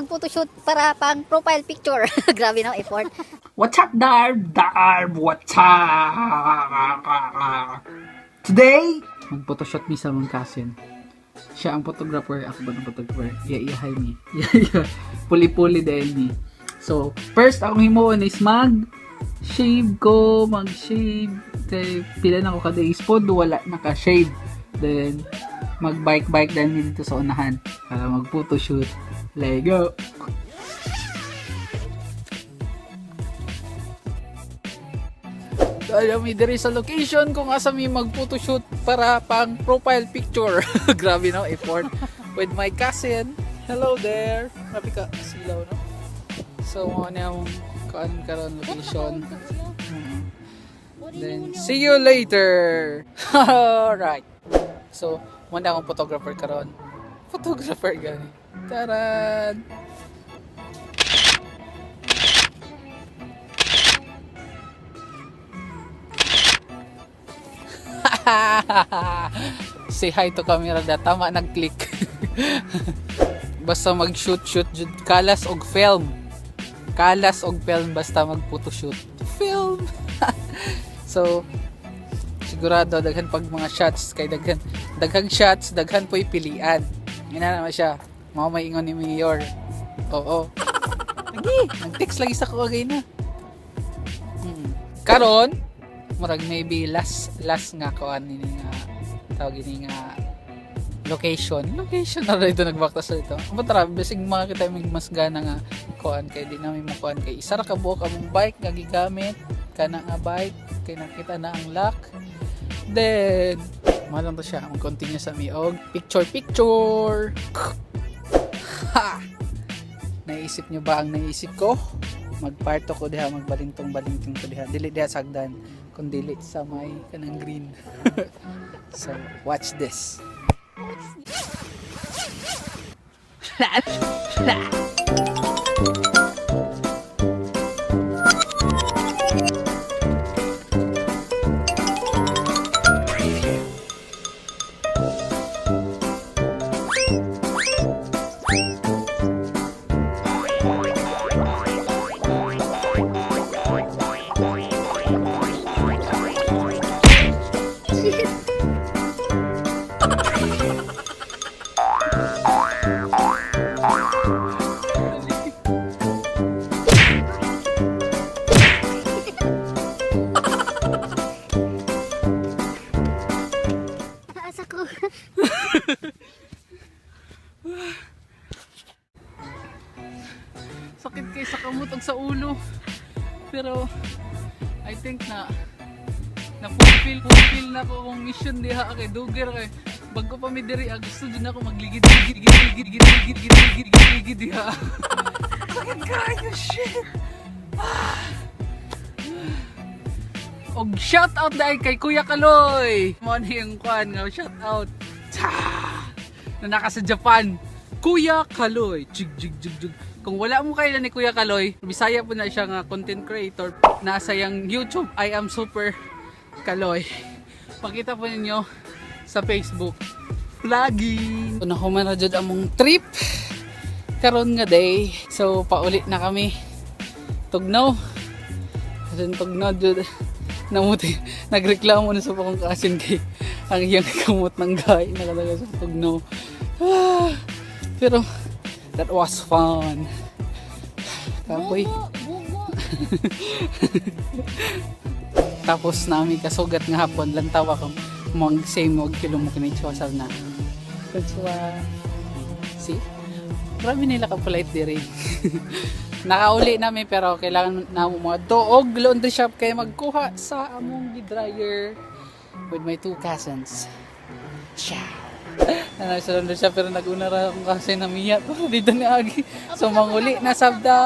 mag-photoshoot para pang profile picture. Grabe no, effort. What's up, Darb? Darb, what's up? Today, mag-photoshoot mi sa among cousin. Siya ang photographer, ako ba ang photographer? Yeah, yeah, hi me. Yeah. Puli-puli dahil mi. So, first akong himuon is mag-shave ko, mag-shave. Kay pila na ko ka days pod, wala naka-shave. Then, mag-bike-bike dahil mi dito sa unahan para mag-photoshoot. Lego! Alam mi diri sa location kung asa mi mag-photoshoot para pang profile picture. Grabe no, effort. With my cousin. Hello there. Grabe ka silaw no. So mo na among kuan karon location. Then see you later. Alright. So, mo na akong photographer karon. Photographer gani. Taran. Say hi to camera da. Tama nag-click. Basta mag-shoot shoot jud kalas og film. Kalas og film basta mag-photoshoot. Film. So sigurado daghan pag mga shots kay daghan daghang shots, daghan po'y pilian. Ina naman siya. Mao may ingon ni Mayor. Oo. Lagi, nag-text lagi sa ko agay na. Karon, murag maybe last last nga kuan ini nga tawag ini nga location. Location na rin ito nagbaktas sa ito. Ba tara, bisig makakita may mas gana nga kuan kay di namin makuan kay isa ra ka buok among bike nga gigamit kana nga bike kay nakita na ang lock. Then mahal lang to siya, mag-continue sa mi og picture picture. Ha! Naisip nyo ba ang naisip ko? Magparto ko diha, magbalintong-balintong ko diha. Dili diha sagdan, kung dili sa may kanang green. So, watch this. Asa ko. Sakit kay sa kamot ug sa ulo. Pero I think na na fulfill fulfill na ko akong mission diha kay Duger kay bago pa mi diri ah, gusto din ako magligid ligid ligid ligid ligid ligid ligid ligid diha. Sakit kaayo, shit. Ah. Og shout out dahil kay Kuya Kaloy. Mo ni yung kuan nga shout out. Ta! Na naka sa Japan. Kuya Kaloy. Jig jig jig jig. Kung wala mo kailan ni Kuya Kaloy, Bisaya po na siya nga content creator. Nasa yung YouTube, I am super Kaloy. Pakita po ninyo sa Facebook. Vlogging. So, nahuman na jud among trip karon nga day. So pauli na kami. Tugnaw. Kasi tugnaw jud namuti nagreklamo na sa akong kasin kay ang iyang kamot ng gay nakalaga sa tugnaw. Ah, pero that was fun. Kapoy. Bugo. Tapos nami kasugat nga hapon lantawa ko mag same og kilo mo kini sa na. Konnichiwa. See? Grabe nila ka polite diri. Nakauli nami pero kailangan na mo mga doog laundry shop kay magkuha sa among dryer with my two cousins. Ciao. Ano sa laundry shop pero naguna ra akong kasi namiya pero dito ni Agi. So manguli na sabda.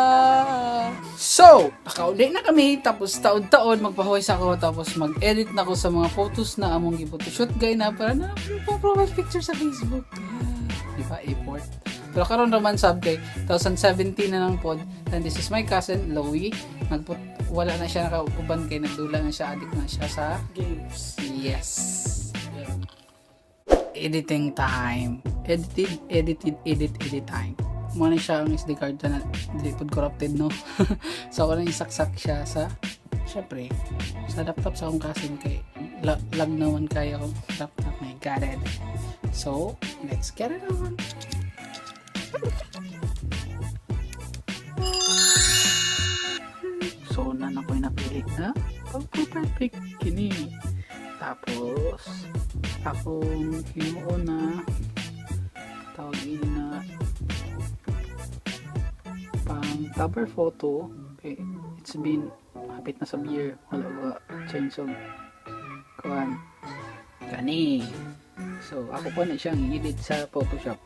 So, nakauli na kami tapos taon-taon magpahuway sa ako tapos mag-edit na ako sa mga photos na among gi-photoshoot gay na para na pang profile picture sa Facebook. Ah, di ba? Effort. Pero karon raman sab kay 2017 na lang pod. And this is my cousin Loie. Nagput wala na siya nakauban kay nagdula na siya, addict na siya sa Games. Yes. Editing time. Edited, edited, edit, edit time. Mo na siya ang SD card na dili pud corrupted, no? So ako lang isaksak siya sa, syempre, sa laptop sa akong cousin kay lag naman kaya akong laptop. My God. So let's get it on. So na na ko napili na pag profile pic kini. Tapos akong himuon na tawag ini na pang cover photo kay it's been hapit na sa year wala ba change of kuan kani. So ako pa na siyang i-edit sa Photoshop.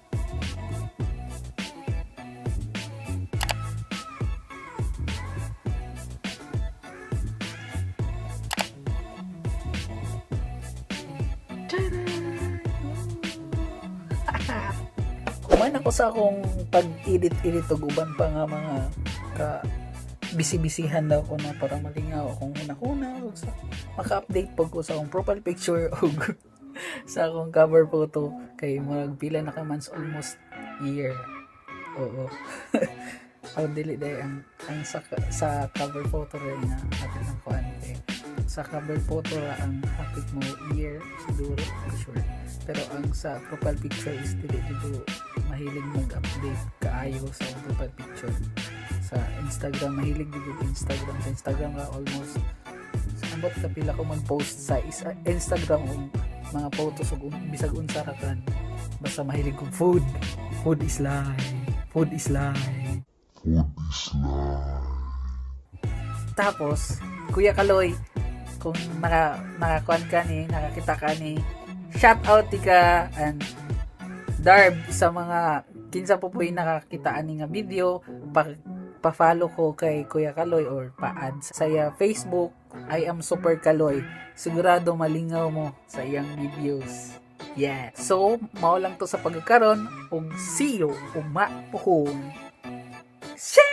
Kuman ako sa akong pag-edit-edit og uban pa nga mga ka busy-busyhan daw ko na para malingaw akong huna-huna ug sa maka-update pag ko sa akong profile picture ug sa akong cover photo kay murag pila na ka months, almost year. Oo. Ang dili day ang sa cover photo rin na hapit ng kuan kay sa cover photo ra ang hapit mo year siguro, sure. Pero ang sa profile picture is dili dito mahilig mag-update kaayo sa akong profile picture sa Instagram. Mahilig dito Instagram, sa Instagram ra almost sa ambot kapila ko mag-post sa Instagram og mga photos ug bisag unsa ra kan, basta mahilig kog food. Food is life, food is life. Food is life. Tapos, Kuya Kaloy, kung nakakuan ka ni, nakakita ka ni, shout out ti ka and Darb sa mga kinsa po po'y nakakita ani nga video, pa pa-follow ko kay Kuya Kaloy or pa-add sa iya Facebook, I am Super Kaloy. Sigurado malingaw mo sa iyang videos. Yeah. So, mao lang to sa pagkakaron ug see you ugma pohon. Sheesh!